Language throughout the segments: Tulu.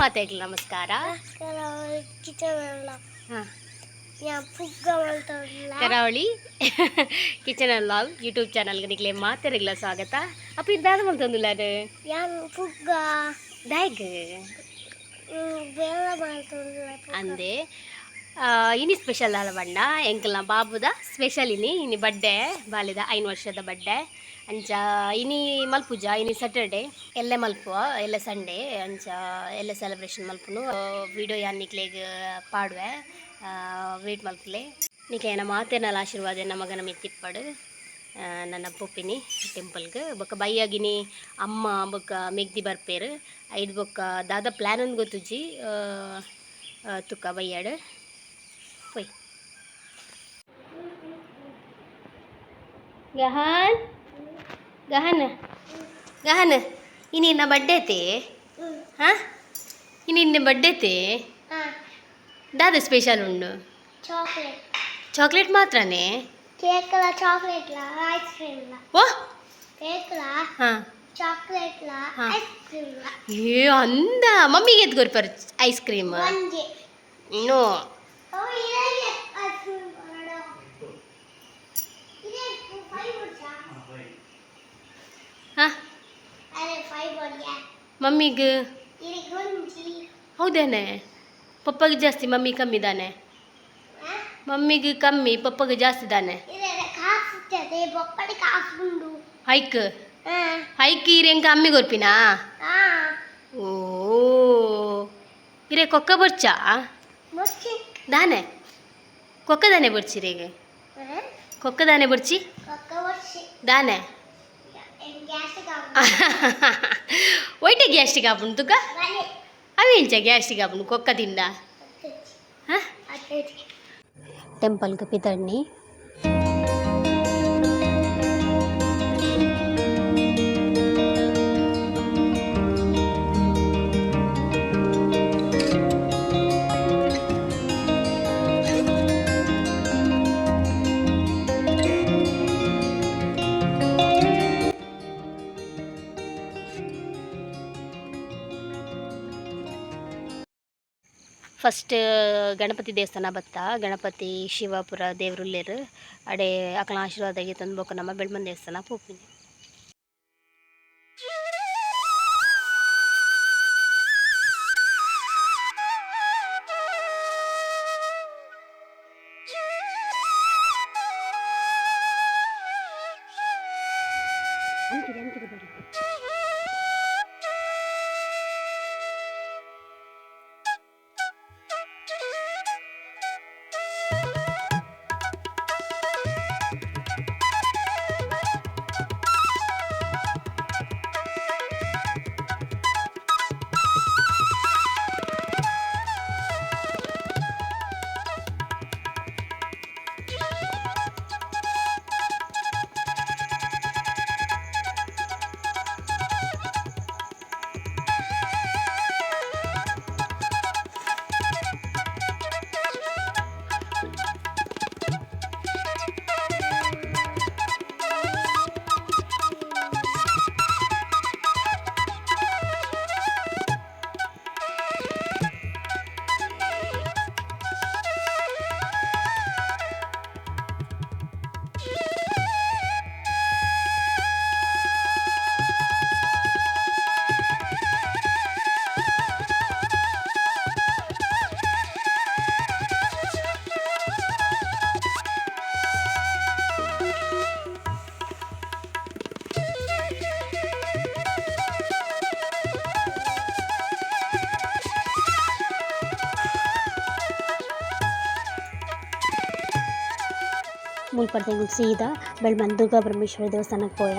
ಮಾತೆಗ್ಲ ನಮಸ್ಕಾರ. ಕಿಚನ್. ಹಾಂ. ಪುಗ್ಗ ಮಲ್ತೊಂದುಲ್ಲ. ಕರಾವಳಿ ಕಿಚನ್ ಅಂಡ್ ಲಾಗ್ ಯೂಟ್ಯೂಬ್ ಚಾನಲ್ಗೆ ನಿಕ್ಲೆ ಮಾತೆರೆಗ್ಲ ಸ್ವಾಗತ. ಅಪ್ಪ, ಇದು ದಾದ ಮಲ್ತೊಂದುಲ್ಲ ಅದು? ಯಾನ್ ಪುಗ್ಗ. ದಾಯ್ಗ್? ಬೇಲ ಮಲ್ತೊಂದುಲ್ಲ. ಅಂದೆ, ಇನಿ ಸ್ಪೆಷಲ್ ದಾದ ಪಂಡ, ಎಂಕಲ್ನ ಬಾಬುದ ಸ್ಪೆಷಲ್ ಇನಿ. ಇನಿ ಬಡ್ಡೆ, ಬಾಲೆದ 5 ವರ್ಷದ ಬಡ್ಡೆ. ಅಂಚ ಇನಿ ಮಲ್ಪುಜ. ಇನಿ ಸ್ಯಾಟರ್ಡೆ, ಎಲ್ಲೆ ಮಲ್ಪುವ. ಎಲ್ಲೆ ಸಂಡೇ. ಅಂಚ ಎಲ್ಲೆ ಸೆಲೆಬ್ರೇಷನ್ ಮಲ್ಪುನು. ವಿಡಿಯೋ ಯಾನ್ ನಿಕ್ಲೆಗ್ ಪಾಡುವೆ, ವೇಟ್ ಮಲ್ಪುಲೆ. ನಿಕ್ಲೆನ ಮಾತೆರ್ನಲ ಆಶೀರ್ವಾದ ಎನ್ನ ಮಗನ ಮಿತ್ತಿಪ್ಪಡ್. ನನ್ನ ಪೊಪ್ಪಿನಿ ಟೆಂಪಲ್ಗೆ. ಬೊಕ್ಕ ಬಯ್ಯಾಗಿನಿ ಅಮ್ಮ ಬೊಕ್ಕ ಮೆಗ್ದಿ ಬರ್ಪೇರು. ಐದು ಬೊಕ್ಕ ದಾದ ಪ್ಲ್ಯಾನ್ ಒಂದು ಗೊತ್ತುಜ್ಜಿ. ಆ, ಆ, ತುಕ್ಕ ಬಯ್ಯಾಡು ಪೋಯ್. ಗಹನ್, ಗಹನ್, ಗಹನ್, ಇನಿ ನಿನ್ನ ಬಡ್ಡೆ ಐತೆ? ಹಾಂ, ಇನಿ ನಿನ್ನ ಬಡ್ಡೆ ಐತೆ? ದಾದ ಸ್ಪೆಷಲ್ ಉಂಡು? ಚಾಕ್ಲೇಟ್. ಚಾಕ್ಲೇಟ್ ಮಾತ್ರನೇ? ಕೇಕ್ಲ, ಚಾಕ್ಲೇಟ್ಲ, ಐಸ್ ಕ್ರೀಮ್ಲ. ಓ. ಕೇಕ್ಲ. ಹಾಂ. ಚಾಕ್ಲೇಟ್ಲ. ಐಸ್ ಕ್ರೀಮ್ಲ. ಏ ಅಂದ, ಮಮ್ಮಿಗೆ ಎದ್ದು ಕೊರ್ಪರ್ ಐಸ್ ಕ್ರೀಮ್? ಒಂಜಿ. ನೋ. ಅವು ಇರಗೆ ಐಸ್ ಕ್ರೀಮ್ ಮಾಡೋ ಇದೆ. ಫೈವ್ ವರ್ಷ. ಹಾಂ. ಅರೆ, ಫೈವ್ ವರ್ಷ. ಮಮ್ಮಿಗೆ? ಇದಕ್ಕೆ ಒಂಜಿ. ಹೌದೇನೆ? ಪಪ್ಪಗೆ ಜಾಸ್ತಿ, ಮಮ್ಮಿ ಕಮ್ಮಿ ದಾನೆ? ಮಮ್ಮಿಗೆ ಕಮ್ಮಿ, ಪಪ್ಪಗೆ ಜಾಸ್ತಿ ದಾನೆ? ಇದೆ ಕಾಸು ಇರ್ತದೆ, ಬೊಕ್ಕಡಿ ಕಾಸು ಉಂಡು. ಹೈಕ್ ಹೈಕ್ ಇರೆಂಕ ಅಮ್ಮಿ ಕೊರ್ಪಿನಾ? ಹಾ. ಓ, ಇರೆ ಕೊಕ್ಕ ಬೊರ್ಚಾ? ಮುಚ್ಚಿ. ದಾನೆ ಕೊಕ್ಕ ದಾನೆ ಬೊರ್ಚಿ ರೇಗೆ? ಕೊಕ್ಕ ದಾನೆ ಬೊರ್ಚಿ? ಕೊಕ್ಕ ವರ್ಷಿ. ದಾನೆ? ಗ್ಯಾಸ್ಟ್ರಿಕ್. ಒಯ್ಟೆ ಗ್ಯಾಸ್ಟ್ರಿಕ್ ಆಪುಂಡು ತುಕ. ಅವೇಂಚ ಗ್ಯಾಸ್ಟ್ರಿಕ್ ಆಪುಂಡು ಕೊಕ್ಕ ತಿಂದ? ಹಾಂ. ಟೆಂಪಲ್ಗೆ ಪಿತಣ್ಣಿ. ಫಸ್ಟ್ ಗಣಪತಿ ದೇವಸ್ಥಾನ ಬತ್ತ. ಗಣಪತಿ, ಶಿವಪುರ ದೇವ್ರುಲ್ಲೇರು. ಅಡೆ ಅಕಲ ಆಶೀರ್ವಾದ ತಂದು ಬೊಕ್ಕ ನಮ್ಮ ಬೆಳ್ಮನ್ ದೇವಸ್ಥಾನ ಪೋಪಿನಿ. ಅಂಕಿರಿ, ಅಂಕಿರಿ ಬಡಿ. ಮುಲ್ಪರ್ದೆಂಗುಲ್ ಸೀದಾ ಬೆಳ್ಮನ್ ದುರ್ಗಾ ಪರಮೇಶ್ವರಿ ದೇವಸ್ಥಾನಕ್ಕೆ ಪೋಯ.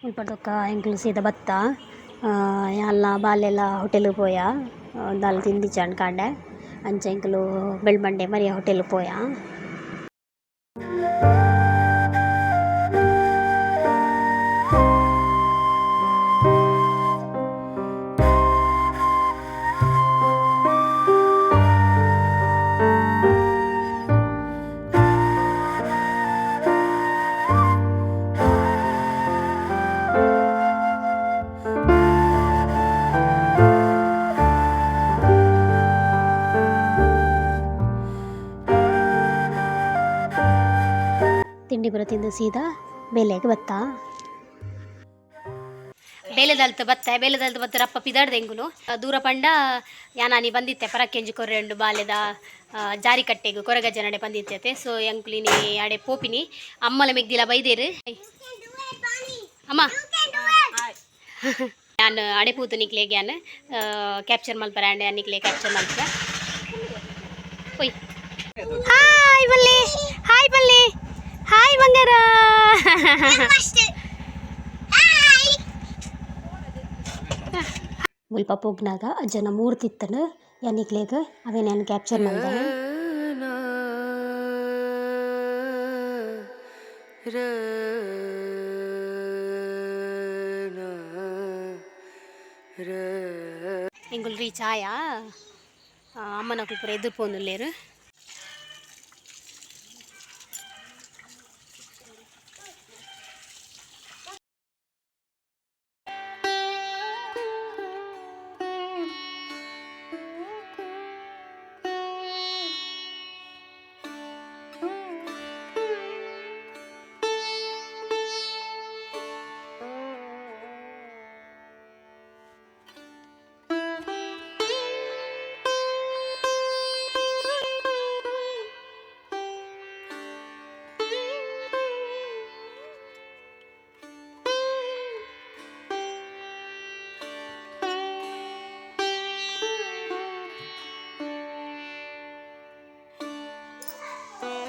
ಮುಲ್ಪ ಎಂಕುಲು ಸೀದ ಬತ್ತ. ಯಾನ್ಲ ಬಾಲೆಲ ಹೋಟೆಲ್ ಪೋಯ. ದಾಲ ತಿಂದಿಜ್ಜಾಂಡ್ ಕಾಂಡೆ. ಅಂಚ ಎಂಕುಲು ಬೆಳ್ಮಂಡೆ ಮರಿಯ ಹೋಟೆಲ್ ಪೋಯ. ತಿಂಡಿ ಪೂರ ತಿಂದು ಸೀದಾ ಬೇಲೆಗ್ ಬತ್ತ. ಬೇಲೆದಲ್ತ ಬತ್ತ, ಬೇಲೆದಲ್ತ ಬತ್ತ ರಪ್ಪ ಪಿದಾಡ್ದ ಎಂಕುಲು. ದೂರ ಪಂಡ ಯಾನಾನಿ ಬಂದಿತ್ತೆ ಪರಕ್ಕೆಂಜಿ ಕೊರ್ರೆಂಡು ಬಾಲೆದ ಜಾರಿ ಕಟ್ಟೆಗ್ ಕೊರಗಜ್ಜ ನಡೆ ಬಂದಿತ್ತತೆ. ಸೊ ಎಂಕುಲು ಇನಿ ಆಡೆ ಪೋಪಿನಿ. ಅಮ್ಮಲ ಮೆಗ್ದಿಲ ಬೈದೇರು. ಅಮ್ಮ ಯಾನ್ ಅಡೆ ಪೂತು ನಿಕ್ಲೆಗ್ ಯಾನ್ ಕ್ಯಾಪ್ಚರ್ ಮಲ್ಪರೆ ಆಂಡೆ ನಿಕ್ಲೆ ಕ್ಯಾಪ್ಚರ್ ಮಲ್ಪೆ. ಒಯ್ ಹಾಯ್ ಬಲ್ಲೆ, ಹಾಯ್ ಬಲ್ಲೆ, ಹಾಯ್ ಬಂಗಾರ. ಮುಲ್ಪ ಪೋಗ್ನಾಗ ಅಜ್ಜನ ಮೂರ್ತಿ ಇತ್ತಂಡ್ ಯಾನ್ ನಿಕ್ಲೆಗ್ ಅವೆನ್ ಯಾನ್ ಕ್ಯಾಪ್ಚರ್ ಮಲ್ದೆ. ಎಂಕುಲು ರೀಚ್ ಆಯ. ಅಮ್ಮನಕುಲು ಪೂರ ಎದುರು ಪೋಂದುಲ್ಲೆರ್.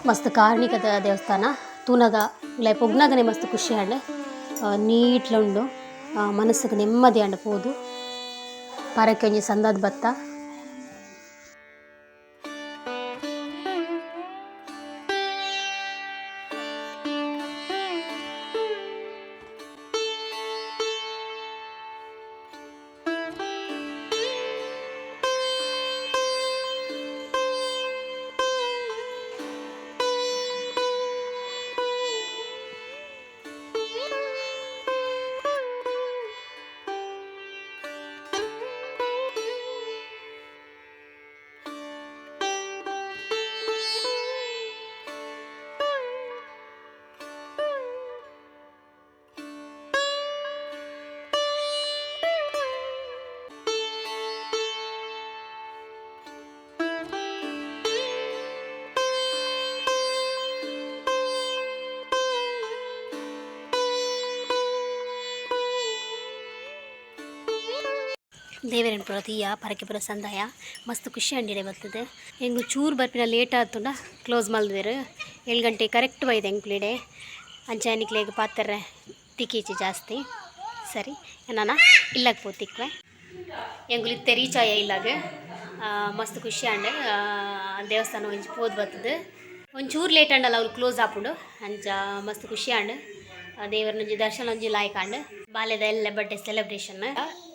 ಮಸ್ತ್ ಕಾರ್ಣಿಕದ ದೇವಸ್ಥಾನ ತೂನಗ ಉಲಾಯಿ ಪೊಗ್ನಗನೆ ಮಸ್ತ್ ಖುಷಿ ಆಂಡ್. ನೀಟ್ಲ ಉಂಡು. ಮನಸ್ಸುಗ್ ನೆಮ್ಮದಿ ಆಂಡ್ ಪೋದು. ಪರಕೆ ಒಂಜಿ ಸಂದದ ಬತ್ತ. ದೇವೆರೆನ್ ಪೂರ ತೂಯ ಪರಕೆ ಪೂರ ಸಂದಾಯ. ಮಸ್ತ್ ಖುಷಿ ಆಂಡ್ ಬರ್ತದೆ. ಎಂಕ್ ಚೂರು ಬರ್ಪಿನ ಲೇಟ್ ಆತುಂಡ ಕ್ಲೋಸ್ ಮಲ್ದೆರ್. 7 ಗಂಟೆ ಕರೆಕ್ಟ್ ಬೈದೆ ಎಂಕ್ಲೆಡೆ. ಅಂಚ ನಿಕ್ಲೆಗ್ ಪಾತೆರ್ರೆ ತಿಕೀಚಿ ಜಾಸ್ತಿ. ಸರಿ ನನ ಇಲ್ಲಗ್ ಪೋತಿಕ್ವೆ. ಎಂಕುಲು ಇತ್ತೆ ರೀಚ್ ಆಯ ಇಲ್ಲಗ್. ಮಸ್ತ್ ಖುಷಿ ಆಂಡ್. ದೇವಸ್ಥಾನ ಒಂಜಿ ಪೋದು ಬರ್ತದೆ. ಒಂಚೂರು ಲೇಟ್ ಆಂಡಲ ಅವ್ಲು ಕ್ಲೋಸ್ ಆಪುಂಡು. ಅಂಚ ಮಸ್ತ್ ಖುಷಿ ಆಂಡ್. ದೇವರನೊಂಜಿ ದರ್ಶನ ಒಂಜಿ ಲಾಯ್ಕ್ ಆಂಡ್. ಬಾಲೆದ ಎಲ್ಲ ಬರ್ಡೇ ಸೆಲೆಬ್ರೇಷನ್.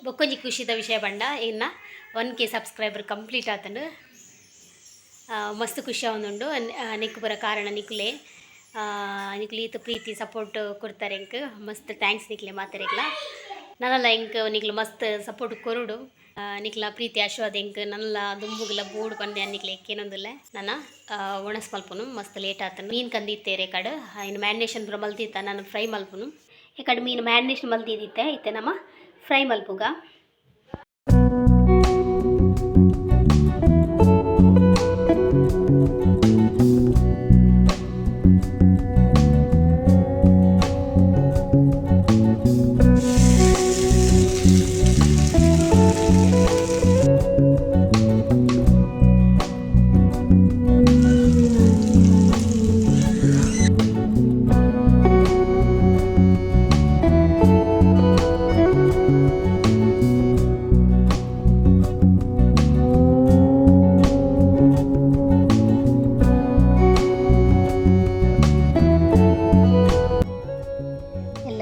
ಬೊಕ್ಕೊಂಜಿ ಖುಷಿದ ವಿಷಯ ಪಂಡ ಇನ್ನ 1K subscriber complete ಆತಂಡು. ಮಸ್ತ್ ಖುಷಿ ಆವೊಂದುಂಡು. ನೆಕ್ಕ್ ಪೂರ ಕಾರಣ ನಿಕುಲೆ. ನಿಕುಲು ಈತ್ ಪ್ರೀತಿ ಸಪೋರ್ಟ್ ಕೊಡ್ತಾರೆ ಎಂಕ್. ಮಸ್ತ್ thanks ನಿಕ್ಲೆ ಮಾತೆರೆಗ್ಲ. ನನಲ ಎಂಕ್ ನಿಕ್ಲು ಮಸ್ತ್ ಸಪೋರ್ಟ್ ಕೊರೊಡು. ನಿಕ್ಲ ಪ್ರೀತಿ ಆಶೀರ್ವಾದ ಎಂಕ್ ನನಲ ದುಂಬುಗುಲ ಬೋಡು ಪಂದ್ ಯಾನ್ ನಿಕ್ಲೆ ಕೇನೊಂದುಲ್ಲೆ. ನನ ಒಣಸ್ ಮಲ್ಪುನು. ಮಸ್ತ್ ಲೇಟ್ ಆತಂಡ್. ಮೀನ್ ಕಂದಿತ್ತೇರೆ ಕಡ್ ಐನ್ ಮ್ಯಾರಿನೇಷನ್ ಪೂರ ಮಲ್ತಿತ್ತ ನನ ಫ್ರೈ ಮಲ್ಪುನು. ಈ ಕಡೆ ಮೀನು ಮ್ಯಾರಿನೇಷನ್ ಮಲ್ತಿದ್ದಿತ್ತೆ ಇತ್ತೆ ನಮ ಫ್ರೈ ಮಲ್ಪುಗ.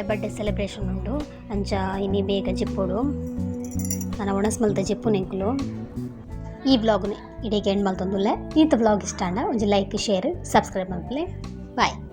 ಬರ್ಡೇ ಸೆಲೆಬ್ರೇಷನ್ ಉಂಡು. ಅಂಚ ಇನಿ ಬೇಗ ಜೆಪ್ಪೊಡು. ನನ ಒಣಸ್ ಮಲ್ತ ಜೆಪ್ಪುನ ಎಂಕುಲು. ಈ ವ್ಲಾಗ್ನು ಇಡೆಗ್ ಎಂಡ್ ಮಲ್ತೊಂದುಲ್ಲೆ. ಈತ ವ್ಲಾಗ್ ಇಷ್ಟ ಆಂಡ ಒಂಜಿ ಲೈಕ್, ಶೇರ್, ಸಬ್ಸ್ಕ್ರೈಬ್ ಮಲ್ಪುಲೆ. ಬಾಯ್.